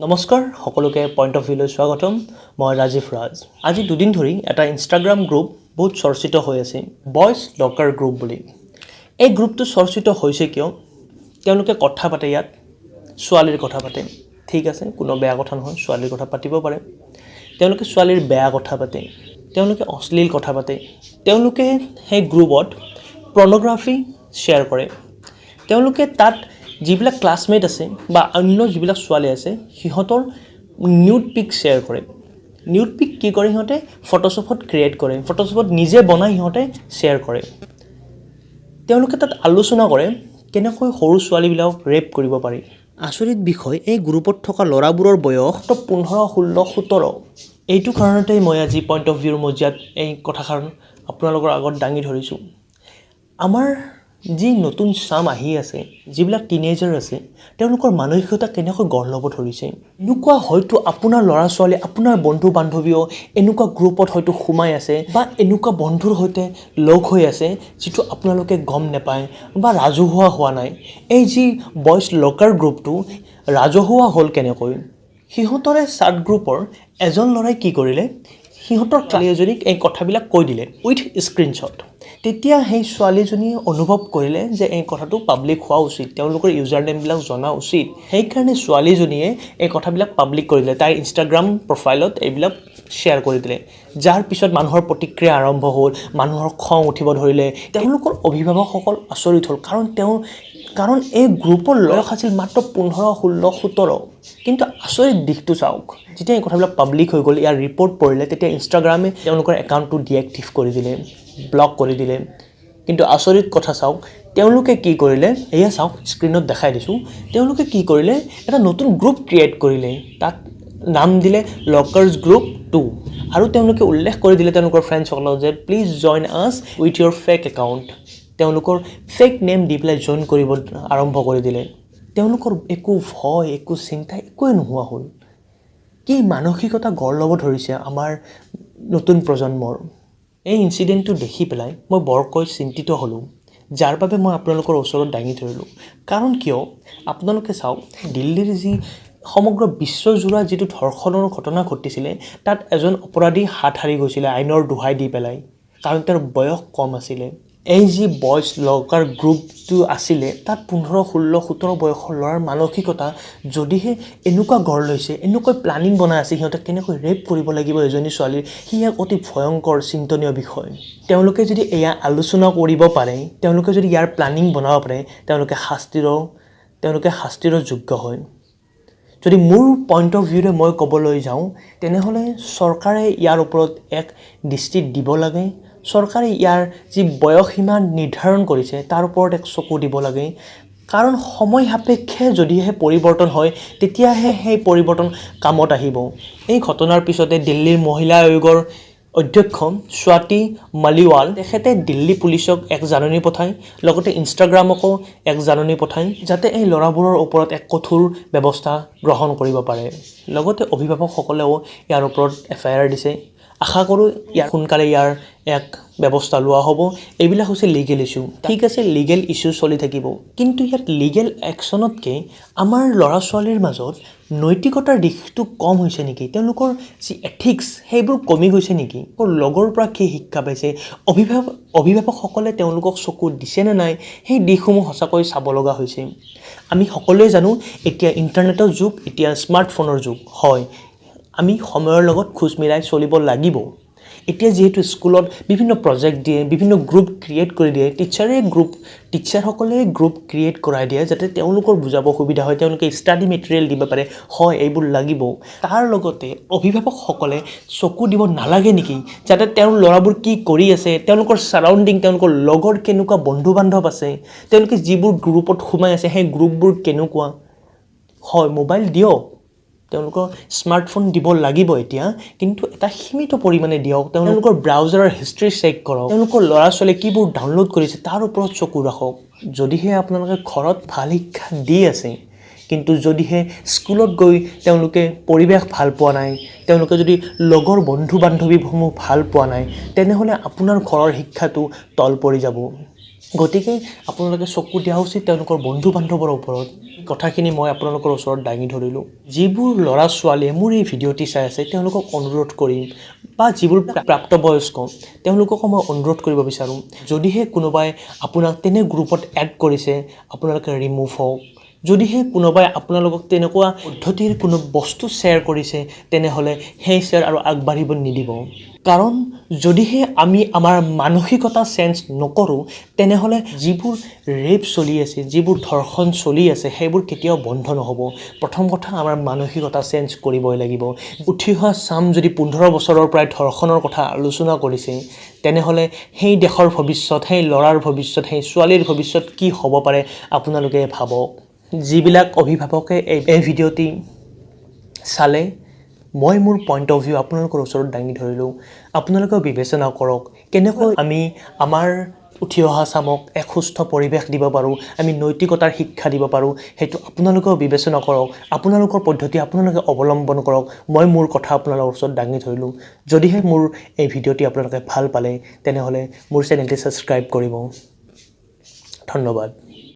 নমস্কাৰ, সকলোকে point of ভিউলৈ স্বাগতম। মই ৰাজীৱ ৰাজ। আজি দুদিন ধৰি এটা ইনষ্টাগ্ৰাম গ্ৰুপ বহুত চৰ্চিত হৈ আছে, বইজ লকাৰ গ্ৰুপ বুলি। এই গ্ৰুপটো চৰ্চিত হৈছে কিয়? তেওঁলোকে কথা পাতে, ইয়াত ছোৱালীৰ কথা পাতে। ঠিক আছে, কোনো বেয়া কথা নহয়, ছোৱালীৰ কথা পাতিব পাৰে। তেওঁলোকে ছোৱালীৰ বেয়া কথা পাতে, তেওঁলোকে অশ্লীল কথা পাতে, তেওঁলোকে সেই গ্ৰুপত পৰ্ণগ্ৰাফী শ্বেয়াৰ কৰে। তেওঁলোকে তাত যিবিলাক ক্লাছমেট আছে বা অন্য যিবিলাক ছোৱালী আছে, সিহঁতৰ নিউড পিক শ্বেয়াৰ কৰে। নিউড পিক কি কৰে? সিহঁতে ফটোশ্বপত ক্ৰিয়েট কৰে, ফটোশ্বপত নিজে বনাই সিহঁতে শ্বেয়াৰ কৰে। তেওঁলোকে তাত আলোচনা কৰে কেনেকৈ সৰু ছোৱালীবিলাকক ৰেপ কৰিব পাৰি। আচৰিত বিষয়, এই গ্ৰুপত থকা ল'ৰাবোৰৰ বয়স 15, 16, 17। এইটো কাৰণতেই মই আজি পইণ্ট অফ ভিউৰ মজিয়াত এই কথাষাৰ আপোনালোকৰ আগত দাঙি ধৰিছোঁ। আমাৰ যি নতুন চাম আহি আছে, যিবিলাক টিনেজাৰ আছে, তেওঁলোকৰ মানসিকতা কেনেকৈ গঢ় ল'ব ধৰিছে। এনেকুৱা হয়তো আপোনাৰ ল'ৰা ছোৱালী, আপোনাৰ বন্ধু বান্ধৱীও এনেকুৱা গ্ৰুপত হয়তো সোমাই আছে বা এনেকুৱা বন্ধুৰ সৈতে লগ হৈ আছে, যিটো আপোনালোকে গম নাপায় বা ৰাজহুৱা হোৱা নাই। এই যি বইজ লকাৰ গ্ৰুপটো ৰাজহুৱা হ'ল কেনেকৈ? সিহঁতৰে চাট গ্ৰুপৰ এজন ল'ৰাই কি কৰিলে? সিহঁতৰ ছোৱালী এজনীক এই কথাবিলাক কৈ দিলে উইথ স্ক্ৰীনশ্বট। তেতিয়া সেই ছোৱালীজনীয়ে অনুভৱ কৰিলে যে এই কথাটো পাব্লিক হোৱা উচিত, তেওঁলোকৰ ইউজাৰ নেমবিলাক জনা উচিত। সেইকাৰণে ছোৱালীজনীয়ে এই কথাবিলাক পাব্লিক কৰি দিলে, তাইৰ ইনষ্টাগ্ৰাম প্ৰফাইলত এইবিলাক শ্বেয়াৰ কৰি দিলে। যাৰ পিছত মানুহৰ প্ৰতিক্ৰিয়া আৰম্ভ হ'ল, মানুহৰ খং উঠিব ধৰিলে। তেওঁলোকৰ অভিভাৱকসকল আচৰিত হ'ল, কাৰণ এই গ্ৰুপৰ বয়স আছিল মাত্ৰ 15, 16, 17। কিন্তু আচৰিত দিশটো চাওক, যেতিয়া এই কথাবিলাক পাব্লিক হৈ গ'ল, ইয়াৰ ৰিপৰ্ট পৰিলে, তেতিয়া ইনষ্টাগ্ৰামে তেওঁলোকৰ একাউণ্টটো ডিএক্টিভ কৰি দিলে, ব্লক কৰি দিলে। কিন্তু আচৰিত কথা চাওক, তেওঁলোকে কি কৰিলে? এয়া চাওক, স্ক্ৰীণত দেখাই দিছোঁ। তেওঁলোকে কি কৰিলে? এটা নতুন গ্ৰুপ ক্ৰিয়েট কৰিলে, তাত নাম দিলে লকাৰ্ছ গ্ৰুপ 2 আৰু তেওঁলোকে উল্লেখ কৰি দিলে তেওঁলোকৰ ফ্ৰেণ্ডছসকলক যে "Please join us with your fake account"। তেওঁলোকৰ ফেক নেম দি পেলাই জইন কৰিব আৰম্ভ কৰি দিলে। তেওঁলোকৰ একো ভয়, একো চিন্তা, একোৱেই নোহোৱা হ'ল। কি মানসিকতা গঢ় ল'ব ধৰিছে আমাৰ নতুন প্ৰজন্মৰ! এই ইনচিডেণ্টটো দেখি পেলাই মই বৰকৈ চিন্তিত হ'লোঁ, যাৰ বাবে মই আপোনালোকৰ ওচৰত দাঙি ধৰিলোঁ। কাৰণ কিয়? আপোনালোকে চাওক, দিল্লীৰ যি সমগ্ৰ বিশ্বজোৰা যিটো ধৰ্ষণৰ ঘটনা ঘটিছিলে, তাত এজন অপৰাধী হাত সাৰি গৈছিলে আইনৰ দোহাই দি পেলাই, কাৰণ তেওঁৰ বয়স কম আছিলে। এই যি বইজ লকাৰ গ্ৰুপটো আছিলে, তাত 15, 16, 17 বয়সৰ ল'ৰাৰ মানসিকতা যদিহে এনেকুৱা গঢ় লৈছে, এনেকৈ প্লানিং বনাই আছে সিহঁতে কেনেকৈ ৰেপ কৰিব লাগিব এজনী ছোৱালীৰ, সি এক অতি ভয়ংকৰ চিন্তনীয় বিষয়। তেওঁলোকে যদি এয়া আলোচনা কৰিব পাৰে, তেওঁলোকে যদি ইয়াৰ প্লানিং বনাব পাৰে, তেওঁলোকে শাস্তিৰো যোগ্য হয়। যদি মোৰ পইণ্ট অফ ভিউৰে মই ক'বলৈ যাওঁ, তেনেহ'লে চৰকাৰে ইয়াৰ ওপৰত এক দৃষ্টি দিব লাগে। চৰকাৰে ইয়াৰ যি বয়সসীমা নিৰ্ধাৰণ কৰিছে, তাৰ ওপৰত এক চকু দিব লাগে। কাৰণ সময় সাপেক্ষে যদিহে পৰিৱৰ্তন হয়, তেতিয়াহে সেই পৰিৱৰ্তন কামত আহিব। এই ঘটনাৰ পিছতে দিল্লীৰ মহিলা আয়োগৰ অধ্যক্ষ স্বাতী মালিৱাল, তেখেতে দিল্লী পুলিচক এক জাননী পঠায়, লগতে ইনষ্টাগ্ৰামকো এক জাননী পঠায়, যাতে এই ল'ৰাবোৰৰ ওপৰত এক কঠোৰ ব্যৱস্থা গ্ৰহণ কৰিব পাৰে। লগতে অভিভাৱকসকলেও ইয়াৰ ওপৰত এফআইআৰ দিছে। আশা কৰোঁ সোনকালে ইয়াৰ এক ব্যৱস্থা লোৱা হ'ব। এইবিলাক হৈছে লিগেল ইছ্যু। ঠিক আছে, লিগেল ইছ্যু চলি থাকিব, কিন্তু ইয়াত লিগেল একশ্যনতকৈ আমাৰ ল'ৰা ছোৱালীৰ মাজত নৈতিকতাৰ দিশটো কম হৈছে নেকি? তেওঁলোকৰ যি এথিক্স, সেইবোৰ কমি গৈছে নেকি? লগৰ পৰা কি শিক্ষা পাইছে, অভিভাৱকসকলে তেওঁলোকক চকু দিছেনে নাই, সেই দিশসমূহ সঁচাকৈ চাব লগা হৈছে। আমি সকলোৱে জানো, এতিয়া ইণ্টাৰনেটৰ যুগ, এতিয়া স্মাৰ্টফোনৰ যুগ হয়। আমি সময়ৰ লগত খোজ মিলাই চলিব লাগিব। এতিয়া যিহেতু স্কুলত বিভিন্ন প্ৰজেক্ট দিয়ে, বিভিন্ন গ্ৰুপ ক্ৰিয়েট কৰি দিয়ে, টিচাৰসকলে গ্ৰুপ ক্ৰিয়েট কৰাই দিয়ে, যাতে তেওঁলোকৰ বুজাব সুবিধা হয়, তেওঁলোকে ষ্টাডি মেটেৰিয়েল দিব পাৰে। হয়, এইবোৰ লাগিব। তাৰ লগতে অভিভাৱকসকলে চকু দিব নালাগে নেকি, যাতে তেওঁৰ ল'ৰাবোৰ কি কৰি আছে, তেওঁলোকৰ ছাৰাউণ্ডিং, তেওঁলোকৰ লগৰ কেনেকুৱা বন্ধু বান্ধৱ আছে, তেওঁলোকে যিবোৰ গ্ৰুপত সোমাই আছে, সেই গ্ৰুপবোৰ কেনেকুৱা হয়? মোবাইল দিয়ক তেওঁলোকৰ, স্মাৰ্টফোন দিব লাগিব এতিয়া, কিন্তু এটা সীমিত পৰিমাণে দিয়ক। তেওঁলোকৰ ব্ৰাউজাৰৰ হিষ্ট্ৰী চেক কৰক, তেওঁলোকৰ ল'ৰা ছোৱালীয়ে কিবোৰ ডাউনলোড কৰিছে, তাৰ ওপৰত চকু ৰাখক। যদিহে আপোনালোকে ঘৰত ভাল শিক্ষা দি আছে, কিন্তু যদিহে স্কুলত গৈ তেওঁলোকে পৰিৱেশ ভাল পোৱা নাই, তেওঁলোকে যদি লগৰ বন্ধু বান্ধৱীসমূহ ভাল পোৱা নাই, তেনেহ'লে আপোনাৰ ঘৰৰ শিক্ষাটো তল পৰি যাব। গতিকে আপোনালোকে চকু দিয়া উচিত তেওঁলোকৰ বন্ধু বান্ধৱৰ ওপৰত। কথাখিনি মই আপোনালোকৰ ওচৰত দাঙি ধৰিলোঁ। যিবোৰ ল'ৰা ছোৱালীয়ে মোৰ এই ভিডিঅ'টি চাই আছে, তেওঁলোকক অনুৰোধ কৰিম, বা যিবোৰ প্ৰাপ্তবয়স্ক তেওঁলোককো মই অনুৰোধ কৰিব বিচাৰোঁ, যদিহে কোনোবাই আপোনাক তেনে গ্ৰুপত এড কৰিছে, আপোনালোকে ৰিমুভ হওক। যদিহে কোনোবাই আপোনালোকক তেনেকুৱা পদ্ধতিৰ কোনো বস্তু শ্বেয়াৰ কৰিছে, তেনেহ'লে সেই শ্বেয়াৰ আৰু আগবাঢ়িব নিদিব। কাৰণ যদিহে আমি আমাৰ মানসিকতা চেঞ্জ নকৰোঁ, তেনেহ'লে যিবোৰ ৰেপ চলি আছে, যিবোৰ ধৰ্ষণ চলি আছে, সেইবোৰ কেতিয়াও বন্ধ নহ'ব। প্ৰথম কথা, আমাৰ মানসিকতা চেঞ্জ কৰিবই লাগিব। উঠি অহা চাম যদি 15 বছৰৰ পৰাই ধৰ্ষণৰ কথা আলোচনা কৰিছে, তেনেহ'লে সেই দেশৰ ভৱিষ্যত, সেই ল'ৰাৰ ভৱিষ্যত, সেই ছোৱালীৰ ভৱিষ্যত কি হ'ব পাৰে আপোনালোকে ভাবক। যিবিলাক অভিভাৱকে এই ভিডিঅ'টি চালে, মই মোৰ পইণ্ট অফ ভিউ আপোনালোকৰ ওচৰত দাঙি ধৰিলোঁ। আপোনালোকেও বিবেচনা কৰক কেনেকৈ আমি আমাৰ উঠি অহা চামক এক সুস্থ পৰিৱেশ দিব পাৰোঁ, আমি নৈতিকতাৰ শিক্ষা দিব পাৰোঁ, সেইটো আপোনালোকেও বিবেচনা কৰক। আপোনালোকৰ পদ্ধতি আপোনালোকে অৱলম্বন কৰক। মই মোৰ কথা আপোনালোকৰ ওচৰত দাঙি ধৰিলোঁ। যদিহে মোৰ এই ভিডিঅ'টি আপোনালোকে ভাল পালে, তেনেহ'লে মোৰ চেনেলটি ছাবস্ক্ৰাইব কৰিব। ধন্যবাদ।